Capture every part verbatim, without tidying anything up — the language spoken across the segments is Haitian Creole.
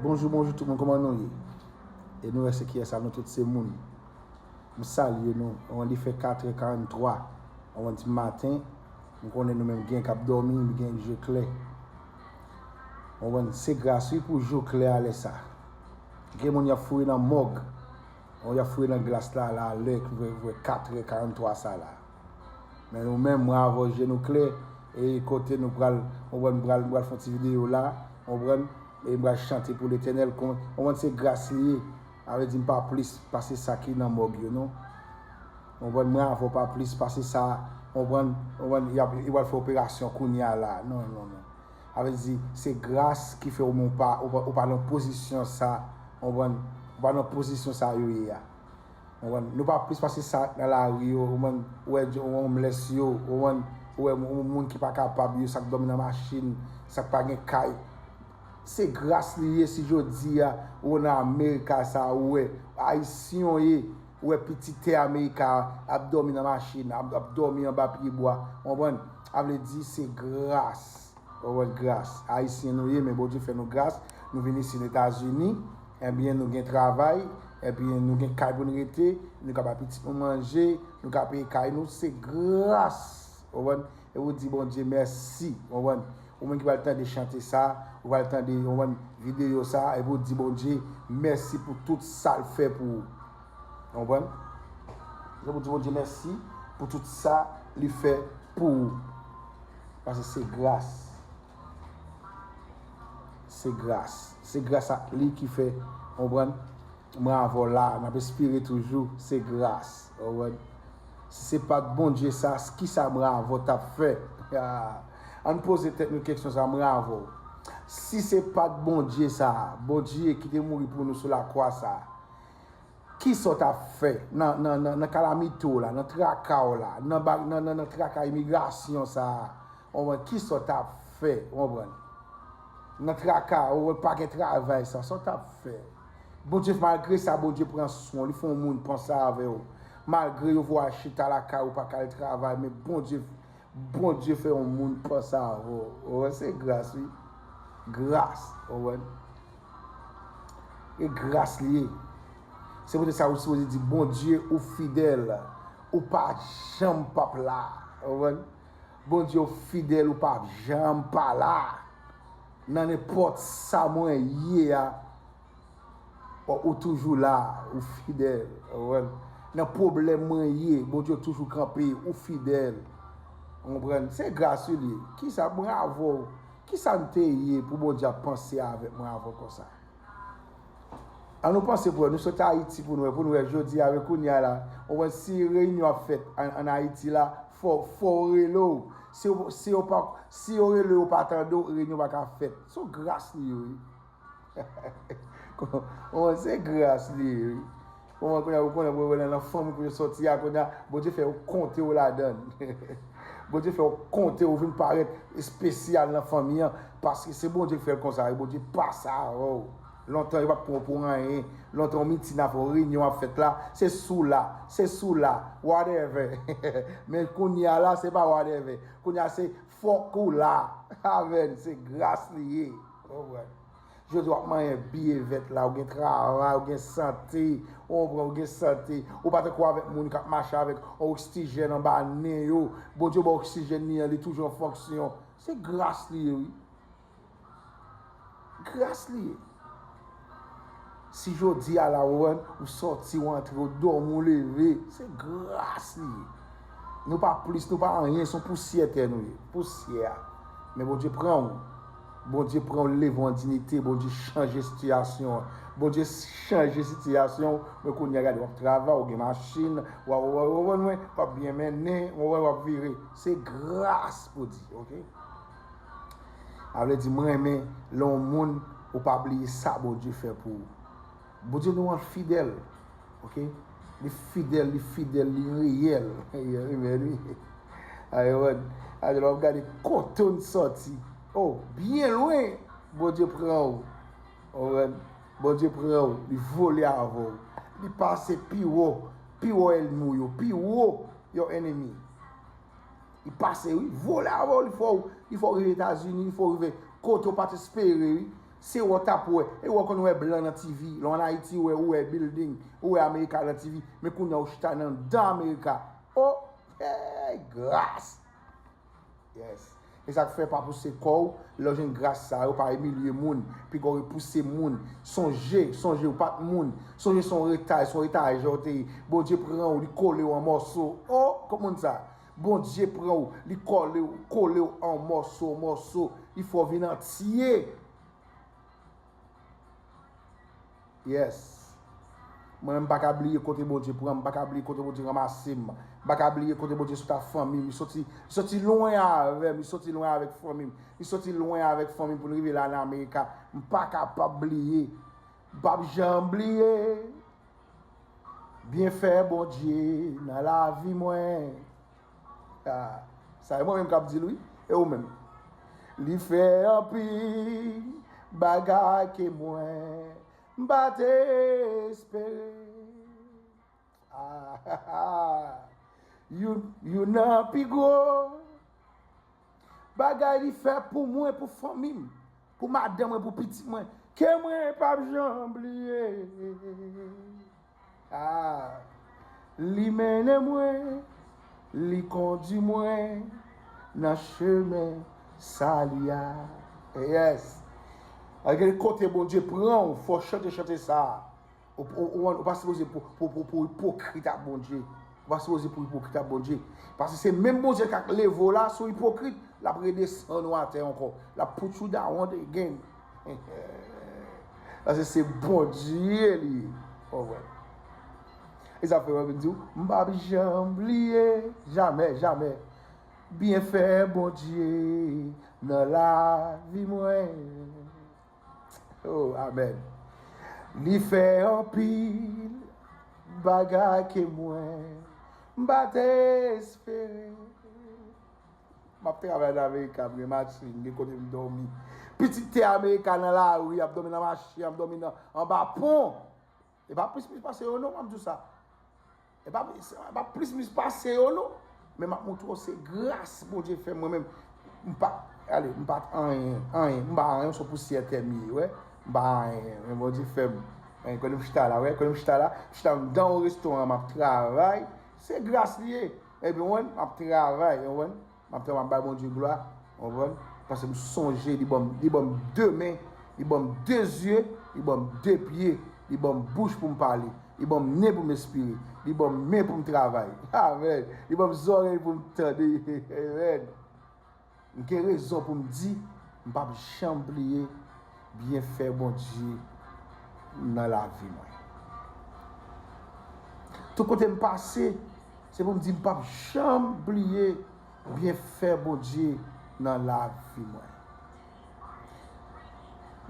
Bonjou, bonjou tout moun, kòman nou ye? E nou wè se kiyès la, nou tout se moun. M salye nou. Bon, li fè katrè karannntwa, bon, di maten. M konnen nou menm gen k ap dòmi, m gen je klè. Bon, se gras wi pou je klè a lè sa. Gen moun y ap foure nan mòg. Bon, y ap foure nan glas la, la, lè, vè, vè katrè karannntwa sa la. Men nou menm, mwen avè w je nou klè, e kote nou pral, konprann, pral, pral fè yon ti videyo la, konprann, e m pral chante pou Letènèl, kon, konprann, se gras li ye. Sa vle di m pa plis pase sa ki nan mòg yo, non. Konprann, mwen avè w pa plis pase sa, konprann, konprann, y ap, y pral fè operasyon kounye a la. Non, non, non. Sa vle di, se gras ki fè w, men w pa, w pa, w pa nan pozisyon sa, konprann, w pa nan pozisyon sa yo ye a. Konprann? Nou pa plis pase sa nan lari yo, konprann? Ou wè dj-, ou wè homeless yo, konprann? Ou wè moun, moun ki pa kapab yo, sa k dòmi nan machin, sa k pa gen kay. Se gras li ye si jodi a, ou nan Amerika sa, ou wè Ayisyen w ye, ou wè pitit tè Amerika ap dòmi nan machin, ap, ap dòmi anba pyebwa, konprann? Sa vle di se gras. Ou wè gras. Ayisyen nou ye, men Bondye fè nou gras. Nou vin isit Etazini, ebyen, nou gen travay, ebyen, nou gen kay pou n rete, nou ka bay pitit nou manje, nou ka peye kay nou, se gras. Ou konprann? E ou di Bondye mèsi. Ou konprann? Ou menm ki pral tande chante sa, ou pral tande, ou konprann, videyo sa, epi ou di Bondye mèsi pou tout sa l fè pou ou. Ou konprann? Se pou di Bondye mèsi pou tout sa li fè pou ou. Paske se gras. Se gras. Se gras ak li ki fè, ou konprann? Mwen avè w la, n ap espere toujou, se gras. Ou konprann? Si se pa t Bondye sa, kisa mwen avè w t ap fè? Ann poze tèt nou kesyon sa, mwen avè w. Si se pa t Bondye sa, Bondye ki te mouri pou nou sou lakwa sa, kisa w t ap fè nan, nan, nan, nan kalamite w la, nan traka w la, nan, ba- nan, nan, nan traka imigrasyon sa a? Ou konprann? Kisa w t ap fè? Ou konprann? Nan traka, ou pa gen travay sa, sa w t ap fè? Bondye, malgre sa, Bondye pran swen w, li fè yon moun panse avè w. Malgre yo voye w al chita lakay ou, ou pa ka al travay, men Bondye Bondye fè yon moun panse avè w. Ou wè, se gras, wi. Gras, ou wè. E gras li ye. Se poutèt sa ou sipoze di, Bondye, ou fidèl. Ou pa janm p ap la. Ou wè. Bondye, ou fidèl, ou pa janm pa la. Nan nenpòt sa mwen ye a, Ou, ou toujou la, ou fidèl, ou konprann? Nan pwoblèm mwen ye, Bondye toujou kanpe, ou fidèl. Ou konprann? Se gras li ye. Kisa, mwen avè w, kisa n te ye pou Bondye ap panse avèk mwen avè w konsa? An nou panse pou wè, nou sot Ayiti pou nou wè, pou nou wè jodi a, kounye a la, ou konprann, si reyinyon ap fèt an, an Ayiti la, fò, fò w rele w. Si, si yo pa, si yo rele w, yo pa tande w, reyinyon pa ka fèt. Se yon gras li ye, wi. Bon, se gras li ye, wi. Bon, kounye a, ou konnen, bon, nan fanmi pou yo soti a, kounye a, Bondye fè yo konte w ladan l. Bondye fè yo konte w, vin parèt espesyal nan fanmi an, paske se Bondye k fè l konsa, e Bondye pase avè w. Lontan, yo p ap pran w pou anyen. Lontan, yon mitin ap fè, yon reyinyon ap fèt la, se sou la, se sou la, whatever. Men kounye a la, se pa whatever. Kounye a, se fòk ou la. Amèn. Se gras li ye. Ou konprann? Jodi w ap manyen byen vèt la, ou gen travay, ou gen sante, ou konprann, ou gen sante. Ou pa tankou avèk moun k ap mache avèk yon oksijèn anba nen yo. Bondye ba w oksijèn li an, li toujou an fonksyon. Se gras li ye, wi. Gras li ye. Si jodi a la, ou konprann, ou sòti, ou antre, ou dòmi, ou leve, se gras li ye. Nou pa plis, nou pa anyen, se yon pousyè tè nou ye. Pousyè a. Men Bondye pran w. Bondye pran w, leve w an diyite, Bondye chanje sitiyasyon an. Bondye chanje sitiyasyon w, men kounye a gade, w ap travay, ou gen machin, w ap, w ap, w ap, w ap byen mennen, w ap, w ap vire. Se gras pou di, oke? A vle di, m renmen lè yon moun, ou pa bliye sa Bondye fè pou ou. Bondye nou an fidèl, oke? Li fidèl, li fidèl, li reyèl. Li reyèl, wi. Amen. Amen. W ap gade kote w sòti. Oh, byen lwen, Bondye pran w. Ou konprann? Bondye pran w, li vole avè w. Li pase pi wo, pi wo ènmi w yo, pi wo yon ènmi. Li pase, wi, vole avè w, li fè w, li fè w rive Etazini, li fè w rive kote w pa t espere, wi. Se wè w t ap wè. E wè w konn wè blan nan T V. Lè w ann Ayiti, ou wè, ou wè building, ou wè Amerika nan T V. Men kounye a ou chita nan anndan Amerika. Oh, hey, gras! Yes. E sa k fè pa pouse kò w, lè w jwenn gras sa yo, pa imilye moun, piga w repouse moun. Sonje, sonje ou pa t moun. Sonje se yon retay, se yon retayè w te ye. Bondye pran w, li kole w an mòso. Oh, kòman sa? Bondye pran w, li kole w, kole w an mòso, mòso. Li fè w vin antye. Yes. Mwen menm, m pa ka bliye kote Bondye pran m, m pa ka bliye kote Bondye ranmase m, m pa ka bliye kote Bondye sot ak fanmi m. Li soti, li soti lwen avè m, li soti lwen avèk fanmi m, li soti lwen avèk fanmi m pou n rive la nan Amerika. M pa kapab bliye. M p ap janm bliye. Byenfè Bondye nan lavi mwen. Ah, sa e mwen menm k ap di l, wi. E ou menm? Li fè anpil bagay ke mwen m pa te espere. Ah, youn, youn nan pi gwo bagay li fè pou mwen, pou fanmi m, pou madanm mwen, pou pitit mwen, ke mwen p ap janm bliye. Ah, li mennen mwen, li kondui mwen nan chemen sali a. Yes. Gen kote Bondye pran w, fò w chante chante sa a. Ou, ou, ou, ou pa sipoze pou, pou, pou, pou ipokrit ak Bondye. Ou pa sipoze pou ipokrit ak Bondye. Paske se menm Bondye k ap leve w la, si w ipokrit, l ap redesann ou atè ankò. L ap put you down again. Paske se Bondye li ye. Konprann? E sa fè mwen vin di w, m p ap janm bliye, jamè, jamè, byenfè Bondye nan lavi mwen. Oh, amèn. Li fè anpil bagay ke mwen m pa te espere. M ap travay nan Amerika, m gen machin, m gen kote m dòmi. Pitit te Amerika nan lari, y ap dòmi nan machin, y ap dòmi nan, anba pon. E pa plis plis pase yo non, m ap di w sa. E pa, e pa plis plis pase yo non. Men m ap montre w se gras Bondye fè mwen menm. M pa, ale, m pa t anyen, anyen. M pa anyen, se pousyè tè m ye, wè. M pa anyen, men Bondye fè m. Anyen, konnen m chita la, wè, konnen m chita la. M chita anndan yon restoran, m ap travay. Se gras li ye. Epi, w konprann, m ap travay, w konprann. M ap travay, m ap bay Bondye glwa, w konprann? Paske m sonje li ban m, li ban m de men, li ban m de zye, li ban m de pye, li ban m bouch pou m pale, li ban m nen pou m espire, li ban m men pou m travay. Amèn. Li ban m zòrèy pou m tande. Amèn. M gen rezon pou m di, m p ap janm bliye byenfè Bondye nan lavi mwen. Tout kote m pase, se pou m di m p ap janm bliye byenfè Bondye nan lavi mwen.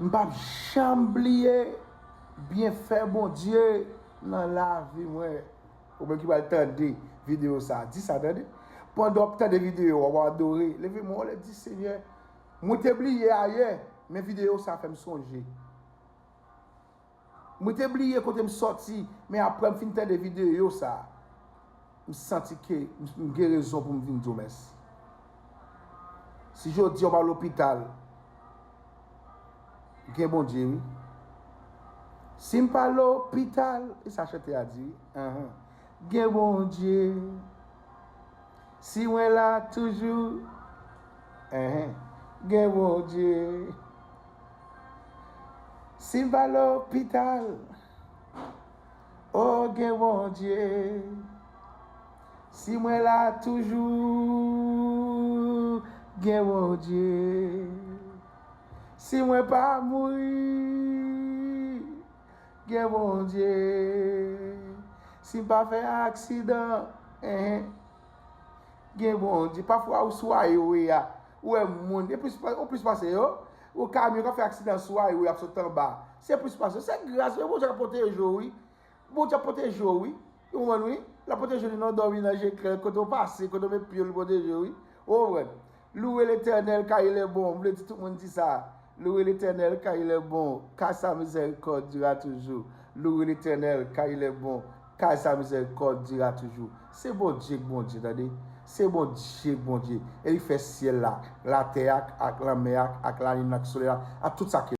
M p ap janm bliye byenfè Bondye nan lavi mwen. Ou menm ki pral tande videyo sa, di sa, tande. Pandan w ap tande videyo a, w ap adore. Leve men w anlè, di, Senyè, mwen te bliye ayè, men videyo sa fè m sonje. Mwen te bliye kote m sòti, men apre m fin tande videyo sa, m santi ke m, m gen rezon pou m vin di w mèsi. Si jodi a w pa lopital, gen Bondye, wi. Si m pa lopital, e sa chante a di, wi. Anhan. Gen Bondye. Si mwen la toujou, enhen, gen Bondye. Si m pa lopital, o, gen Bondye. Si mwen la toujou, gen Bondye. Si mwen pa mouri, gen Bondye. Si m pa fè aksidan, enhen, gen Bondye. Pafwa ou sou highway a, ou wè moun, e plis, ou plis pase yo. Ou kamyon k ap fè aksidan sou highway, ap sot anba. Se plis pase yo. Se gras, men Bondye ap pwoteje w, wi. Bondye ap pwoteje w, wi. Ou konprann, wi? L ap pwoteje w nan dòmi, nan je klè, kote w pase, kote w met pye w, li pwoteje w, wi. Ou konprann? Louez l'Éternel, car il est bon. M vle di tout moun di sa. Louez l'Éternel, car il est bon, car sa miséricorde dure à toujours. Louez l'Éternel, car il est bon, car sa miséricorde dure à toujours. Se Bondye k Bondye, tande. Se Bondye k Bondye. E li fè syèl la, latè a, ak lanmè a, ak lalin nan, ak solèy la, ak tout sa ki